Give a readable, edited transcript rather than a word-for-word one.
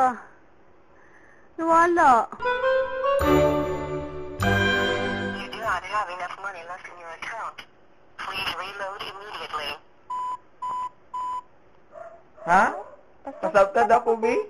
Ba? Nawala. You do not have enough money left in your account. Please reload immediately. Ha? Pasabtad ako, bi?